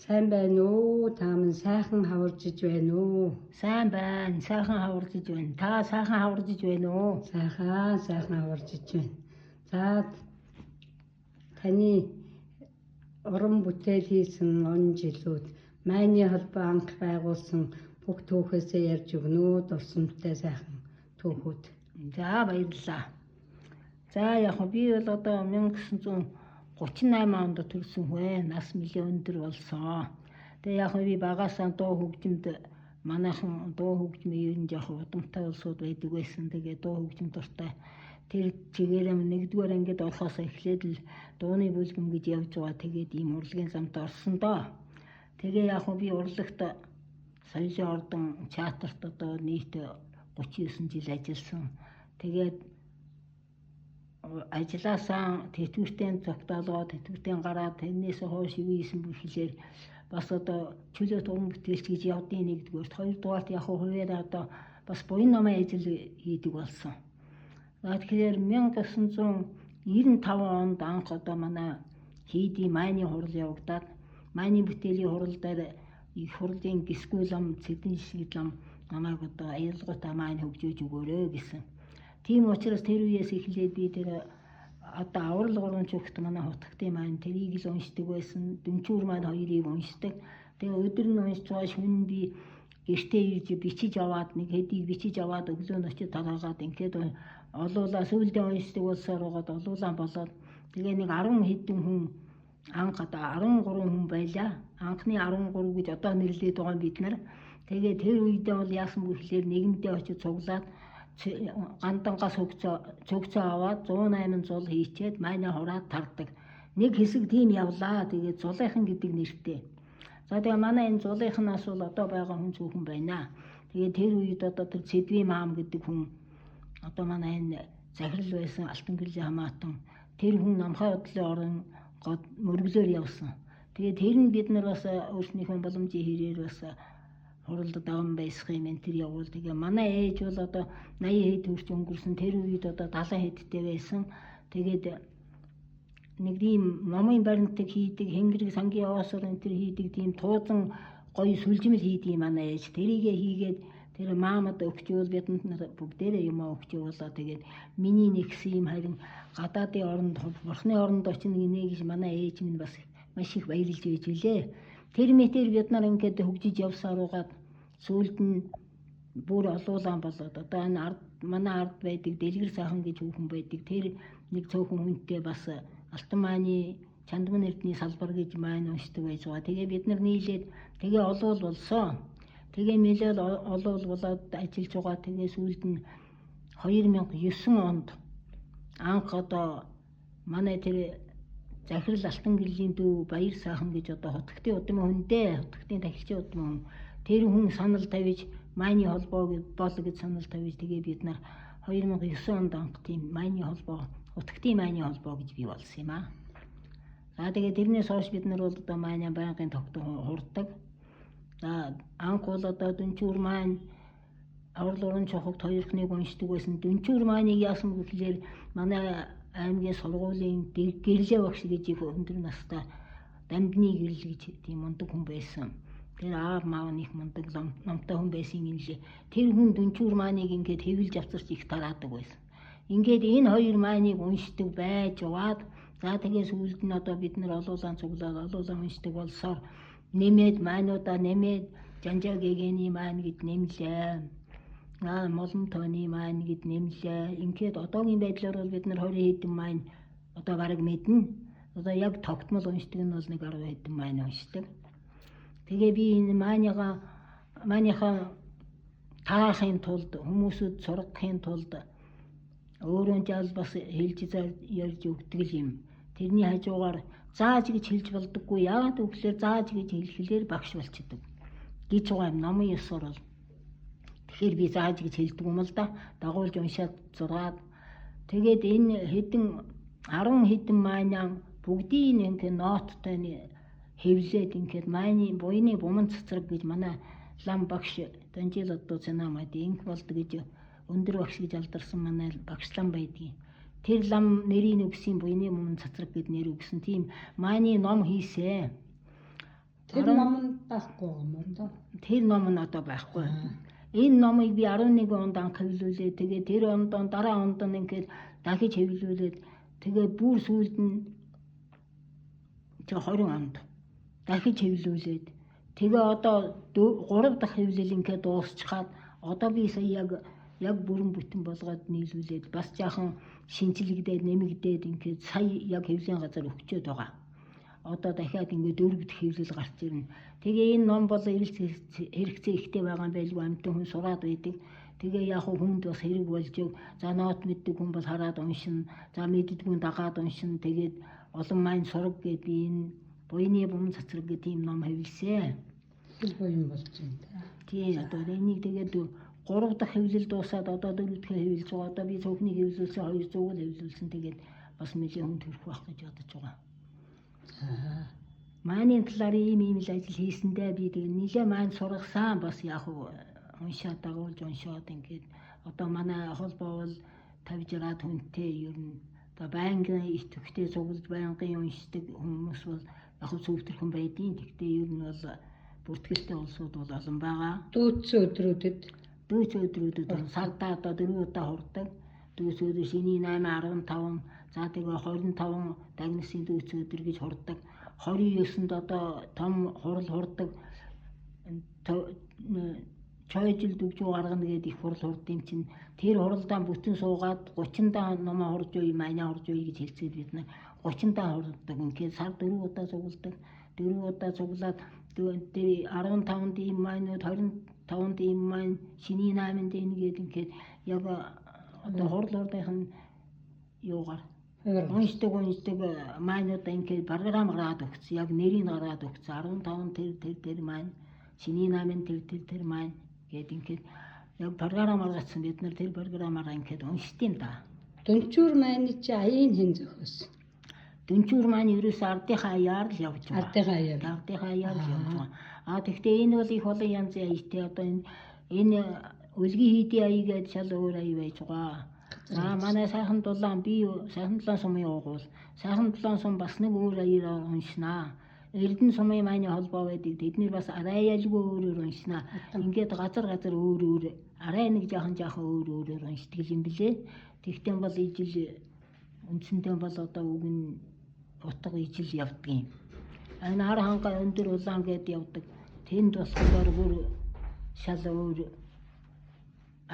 Сайн байна уу? Та минь сайхан хаваржиж байна уу? Сайн байна. Сайхан хаваржиж байна. Та сайхан хаваржиж байна уу? Сайхан, сайхан хаваржиж байна. За, таны уран бүтээл хийсэн он жилүүд, майны холбоо анх байгуулсан бүх түүхээсээ ярьж өгнө үү? Дурсамжтай сайхан түүхүүд. За, баярлалаа. За, яг би бол одоо 1938 онд төрсэн хүн. Нас нэлээд өндөр болсон. Тэгээ яг би багасаа дуу хөгжимд, манайхан дуу хөгжмийн ер нь яг удамтай улсууд байдаг байсан. Тэгээ дуу хөгжим дуртай. Тэр чигээрээ нэгдүгээр ангид орохоос эхлээд л дууны бүлгэм гэж явж байгаа. Тэгээд ийм урлагийн замд орсон доо. Тэгээ яг би урлагт Соёлын ордон театрт одоо нийт 39 жил ажилласан. Тэгээд ажилласаа тэтгэвртэй зогтоолгоо, тэтгэвртэй гараад тэрнээс хойш юу хийсэн бэхлээр бас одоо чөлөөт уран бүтээлч гэж явдیں۔ Нэгдүгээрт, хоёрдугаарт яг хуваараа одоо бас буян намын ажил хийдэг болсон. Тэгэхээр 1995 онд анх одоо манай хийдийн майны хурал явагдаад, майны бүтээлийн хурал дээр их хурлын гисгүйл ам Цэдэн шигдлам намайг одоо аялгаутай маань хөгжөөж өгөөрэй гэсэн. Тийм учраас тэр үеэс эхлээд би тэр одоо аврал гурван чүгт манай хутагтын маань тэрийг л уншдаг байсан. Дүнчүүр маань хоёрыг уншдаг. Тэгээ өдөр нь уншиж байгаа, шөнө би гэртээ ирж бичиж аваад, нэг хэдийг бичиж аваад, өглөө нь очиж тараагаад, ингээд олуулаа сүүлдээ уншдаг болсоор байгаад олуулаа болоод, тэгээ нэг 10 хэдэн хүн, анх одоо 13 хүн байлаа. Анхны 13 гэж одоо нэрлээд байгаа бид нар. Тэгээ тэр үедээ бол яасан бэ гэхлээр нэгэндээ очиж цуглаад, гандангаас цогцоо аваад 108 зул хийчээд майна хураад тардаг. Нэг хэсэг тийм явлаа. Тэгээд зулынхан гэдэг нэртэй. За, тэгээ манай энэ зулынханаас бол одоо байгаа хүн цөөхөн байна. Тэгээ тэр үед одоо тэр Цэдвийн маам гэдэг хүн, одоо манай энэ захирал байсан Алтан гэрлийн хамаатан, тэр хүн Намхай удлын орон год мөрөглөөр явсан. Тэгээ тэр нь бид нар бас өөрснийхөө боломжийн хэрээр бас хуралд даган байсах юм энэ тэр явуул. Тэгээ манай ээж бол одоо 80 хэд хүрч өнгөрсөн. Тэр үед одоо 70 хэдтэй байсан. Тэгээд нэг тийм номын баримтыг хийдэг, хэнгэрэг сангийн оосор энэ тэр хийдэг, тийм туузан гоё сүлжмэл хийдэг юм манай ээж. Тэрийгэ хийгээд тэр маамад өгчөөл, бидэнд бүгдээрээ юм өгчөөлөө. Тэгээд миний нэгсэн юм харин гадаадын оронд, бурхны оронд очино гинэ гэж манай ээж минь бас маш их баярлж байж билээ. Тэр мэтэр бид нар ингээд хөгжиж явсаар угаад сүүлд нь бүр олуулаан болоод, одоо энэ ард, манай ард байдаг Дэлгэр сайхан гэж хүүхэн байдаг. Тэр нэг цөөхөн хүнтэй бас Алтан мааны Чандман эрдний салбар гэж маань уншдаг байж байгаа. Тэгээ бид нар нийлээд тэгээ олуул болсон. Тэгээ нэлээд олуул болоод ажиллаж байгаа. Тэгээ сүүлд нь 2009 онд анх одоо манай тэр захирал Алтан гэрлийн дүү Баяр сайхан гэж одоо хутагтын удам хүндээ, хутагтын тахилчийн удам хүн, тэр хүн санал тавьж, майны холбоо бол гэж санал тавьж, тэгээ бид нар 2009 онд анх тийм майны холбоо, хутагтын майны холбоо гэж бий болсон юм аа. За, тэгээ тэрнээс хойш бид нар бол одоо майны байнгын тогтон хурддаг. За, анх бол одоо дүнчүүр маань, аврал уран чухагт хоёрхныг уншдаг байсан. Дүнчүүр майныг яасан гэхлээр манай аймгийн сургуулийн гэрлээ багш гэж их өндөр настай Дамдны гэрэл гэж тийм мундаг хүн байсан. Тэр аав маав нь их мундаг номтой хүн байсан юм лээ. Тэр хүн дүнчүүр мааныг ингээд хэвлж авчирч их тараадаг байсан. Ингээд энэ хоёр мааныг уншдаг байж яваад, за, тэгээ сүүлд нь одоо бид нар олуулаан цуглаад олуулаан уншдаг болсоор нэмээд, маануудаа нэмээд, Жанжаа гэгэний маань гэд нэмлээ. Аа, молон тооны маань гэд нэмлээ. Ингээд одоогийн байдлаар бол бид нар 20 хэдэн маань одоо бараг мэднэ. Одоо яг тогтмол уншдаг нь бол нэг 10 хэдэн маань уншдаг. Тэгээ би энэ maaныхаа таахын тулд, хүмүүсүүд сургахын тулд өөрөө жаал бас хэлж ярьж өгдөг юм. Тэрний хажуугаар зааж гэж хэлж болдоггүй. Яагаад гэвэл зааж гэж хэлэхлээр багш болчихдог гэж байгаа юм номын ёсоор бол. Тэгэхээр би зааж гэж хэлдэг юм л да. Дагуулж уншаад зураад, тэгээд энэ хэдэн 10 хэдэн маанаа бүгдийг ингээд нооттой хэвлээд, ингээд майны буйны буман цацраг гэж манай лам багш Данжил одоо цанаа мад инх болд гэж өндөр багш гэж алдарсан манай багш лам байдгийн. Тэр лам нэрийг өгсөн, буйны буман цацраг гэд нэр өгсөн тийм майны ном хийсэ. Тэр ном нь байхгүй юм уу доо? Тэр ном нь одоо байхгүй. Энэ номыг би 11 онд анх хэвлүүлээ. Тэгээ тэр онд дараа онд нь ингээд дахиж хэвлүүлээд тэгээ бүр сүүлд нь 20 онд дахиж хэвлүүлээд тэгээ одоо 3 дахь хэвлэл ингээд дуусчихад одоо би сая яг бүрэн бүтэн болгоод нийлүүлээд бас жаахан шинжилэгдээд нэмэгдээд ингээд сая яг хэвлэлийн газар өгчөөд байгаа. Одоо дахиад ингээд 4 дахь хэвлэл гарч ирнэ. Тэгээ энэ ном бол хэрэгцээ ихтэй байгаа юм байлгүй амьтан хүн сураад байдаг. Тэгээ яг хүнд бас хэрэг болж за ноот мэддэг хүн бол хараад уншина. За мэддэггүй хүн дагаад уншина. Тэгээд олон маань сураг гээд би энэ буяны бум цацраг гэх тийм ном хэвлэсэн. Хэл буян болж байна та. Тийм одоо энийг тэгээд 3 дахь хэвлэл дуусаад одоо 4 дахь хэвлэж байгаа. Одоо би цөөхнийг хэвлүүлсэн 200 л хэвлүүлсэн. Тэгээд бас нэлээд хүн төрөх байх гэж бодож байгаа. Мааны талаар ийм л ажил хийсэндээ би тэгээд нэлээд маань сургасан бас яг уншаад дагуулж уншаад ингээд одоо манай холбоо бол 50 60 хүнтэй ер нь одоо байнгын идэвхтэй цуглаж байнгын уншдаг хүмүүс бол яг зөвтөрхөн байдیں۔ Тэгтээ ер нь бол бүртгэлтэй улсууд бол олон байгаа. Дүүцсэн өдрүүдэд сардаа одоо 4 удаа хурдаг. Дүүц өдөр шинийн 8 15 за тэгээ 25 дагнасын дүүц өдөр гэж хурдаг. 29-нд одоо том хурал хурдаг. Чойжил дүгжүү гаргана гэдэг их хурал хурд юм чинь тэр хуралдаан бүтэн суугаад 30 даа номоо хурж үе, майнаа хурж үе гэж хэлцээд бид нар 30 даа хурддаг. Ингээд сар 4 удаа цугладаг. 4 удаа цуглаад тэр 15-нд ийм майнууд 25-нд ийм майн шинийн 8-нд энэ гээд ингээд яг одоо хурал хурдынх нь юугаар уншдаг майнуудаа ингээд програм гаргаад өгсөн. Яг нэрийг гаргаад өгсөн. 15 тэр тэр майн шинийн 8-нд тэр майн гээд ингээд яг програм гаргацсан. Бид нар тэр програмаараа ингээд уншд юм да. Дүнчүүр майны чи аяын хэн зохиосон? Дүнчүүр маань ерөөсөө ардынхаа аяар л явж байгаа. Ардынхаа аяар. Ардынхаа аяар л явж байгаа. А тэгвэл энэ бол их олон янзын аятай одоо энэ өлгийн хийдийн аяа гээд шал өөр аяа байж байгаа. За манай сайхан дулаан би сайхан дулаан сумын уугуул. Сайхан дулаан сум бас нэг өөр аяар уншнаа. Эрдэнэ сумын маань холбоо байдаг. Тэд нэр бас арай ялгүй өөрөөр уншнаа. Ингээд газар газар өөр өөр арай нэг жаахан өөр өөрөөр уншдаг юм билээ. Тэгтэн бол ижил үндсэндээ бол одоо үг нь утга ижил явдаг юм. Энэ хар ханга өндөр улаан гээд явдаг. Тэнд болохоор бүр шал өөр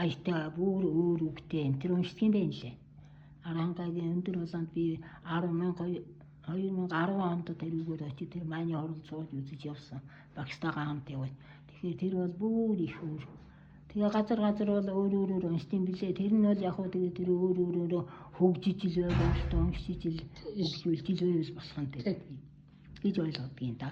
аятай бүр өөр үгтэй энэ тэр уншдаг юм байна лээ. Хар хангагийн өндөр улаанд би 2010 онд тэр үгээр очиж тэр майны хурал сууж үзэж явсан. Багштайгаа хамт яваад. Тэгэхээр тэр бол бүр их өөр. Тэгээ газар газар бол өөр өөрөөр уншд юм билээ. Тэр нь бол яг хөө тэгээ тэр өөр өөрөөрөө хөгжиж ил байг өөртөө уншиж ил хөгжүүлж ил байвал болох юм тэр гэж ойлгодог юм да.